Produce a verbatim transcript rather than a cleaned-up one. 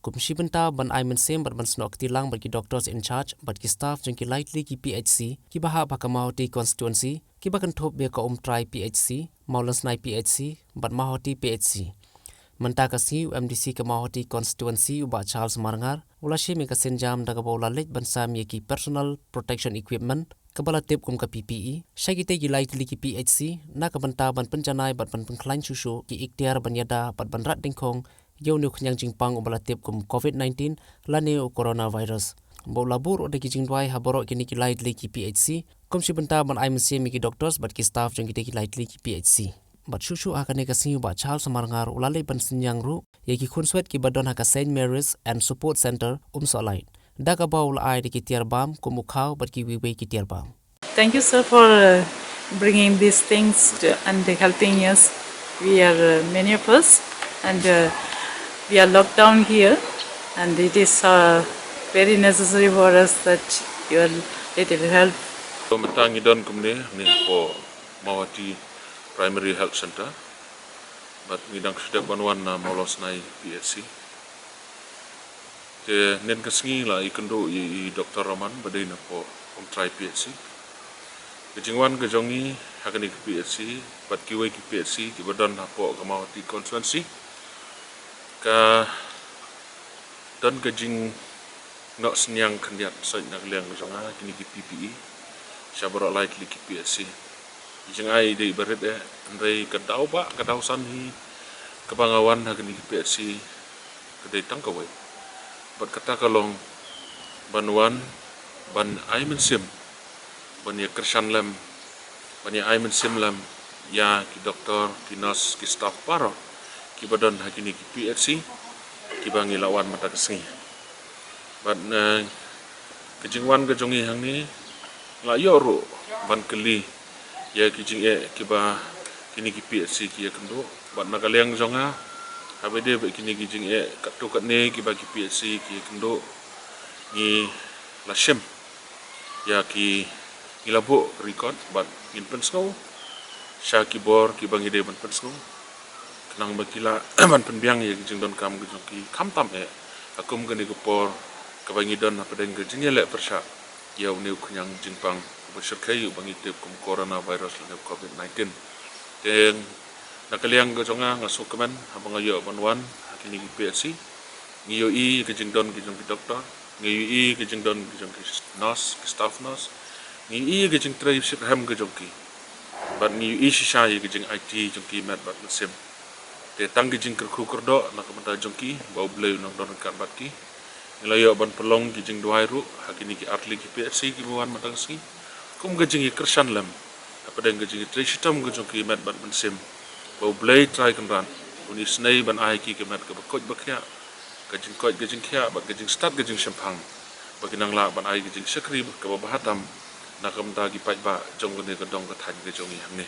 Kum shi bynta ban ai mynsiem bad ban snoh kti lang bad ki doctors in charge bad ki staff jong ki lai tylli ki P H C kiba hap ha ka Mawhati constituency, kiba kynthup bad ka Umtrai P H C, Mawlasnai P H C bad Mawhati P H C. Mynta ka sngi u M D C ka Mawhati constituency u Bah Charles Marngar u la shim ïa ka sienjam da kaba u la leit ban sam ïa ki personal protection equipment kaba la tip kum ka P P E sha kitei ki lai tylli ki P H C na ka bynta ban pynjanai bad ban pynkhlaiñ shuh shuh ki iktiar ban ïada bad ban rat dyngkhong ïa une u khñiang jingpang uba la tip kum COVID nineteen lane u coronavirus. Bad u la buh ruh da ki jingduwai ha baroh kine ki lai tylli ki P H C kum shi bynta ban ai mynsiem ïa ki doctors bad ki staff jong kitei ki lai tylli ki P H C. Bad shuh shuh ha kane ka sngi u Bah Charles Marngar u la leit ban synñiang ruh ïa ki khunswet kiba don ha ka Saint Mary's and Support Centre Umsohlait, da kaba u la ai da ki tiar bam kum u khaw bad kiwei wei ki tiar bam. Thank you, sir, for uh, bringing these things to, and helping us. We are uh, many of us, and uh, we are locked down here, and it is uh, very necessary for us that your little help. Mynta ngi don kumne, ngi hapoh Mawhati Primary Health Centre. Bad ngi dang shu dep ban wan na Mawlasnai P H C. Te mynta ka sngi la ïakynduh ïa i Doctor Rahman ba dei napoh Umtrai P H C. Ka jingwan ka jong ngi ha kane ka P H C bad kiwei ki P H C kiba don hapoh ka Mawhati constituency ka don ka jingnoh synñiang khyndiat sait na ka liang ka jong nga kine ki P P E sha baroh lai tylli ki P H C. Ki jingai dei barit eh, hynrei ka daw ba ka daw san hi kaba nga wan ha kine ki P H C ka dei tang kawei. Bad kata ka long ban wan ban ai mynsiem, ban ïa kyrshan lem, ban ïa ai mynsiem lem ïa ki doktor, ki nurse, ki staff baroh kiba don ha kine ki P H C kiba ngi la wan mynta ka sngi. Bad eh, ka jingwan ka jong ngi hangne la ïoh ruh ban kylli ïa ki jingeh kiba kine ki P H C ki ïakynduh. Bad na ka liang jong nga, haba dei ba kine ki jingeh katto katne kiba ki P H C ki ïakynduh, ngi la shim ïa ki, ngi la buh record bad ngin pynsngew sha ki bor kiba ngi dei ban pynsngew, khnang ba ki lah ban pynbiang ïa ki jingdonkam ki jong ki khamtam eh ha kum kane ka por kaba ngi don hapdeng ka jingïaleh pyrshah ïa une u khñiang jingpang uba shyrkhei uba ngi tip kum coronavirus lane covid nineteen. Te na ka liang ka jong nga, nga sngewkmen haba nga ïoh ban wan ha kine ki P H C. Ngi ïohi ka jingdon ki jong ki doktor, ngi ïohi ka jingdon ki jong ki nurse, ki staff nurse, ngi ïohi ka jingtrei shitrhem ka jong ki. Bad ngi ïohi shisha ïa ka jingaiti jong ki met bad mynsiem. Te tang ka jingkyrkhu kyrdoh na ka bynta jong ki, ba U Blei un nang don ryngkat bad ki. Ngi la ïoh ban pynlong ki jingduwai ruh ha kine ki artylli ki P H C kiba wan mynta ka sngi, kum ka jingïakyrshan lem hapdeng ka jingïatrei shitom ka jong ki met bad mynsiem, ba U Blei Trai Kynrad un isynei ban ai ki ka met kaba koit ba khiah, ka jingkoit ka jingkhiah bad ka jingstad ka jingshemphang, ba kin nang lah ban ai ka jingshakri kaba bha tam na ka bynta ki paidbah jong kane ka dong ka thaiñ ka jong ngi hangne.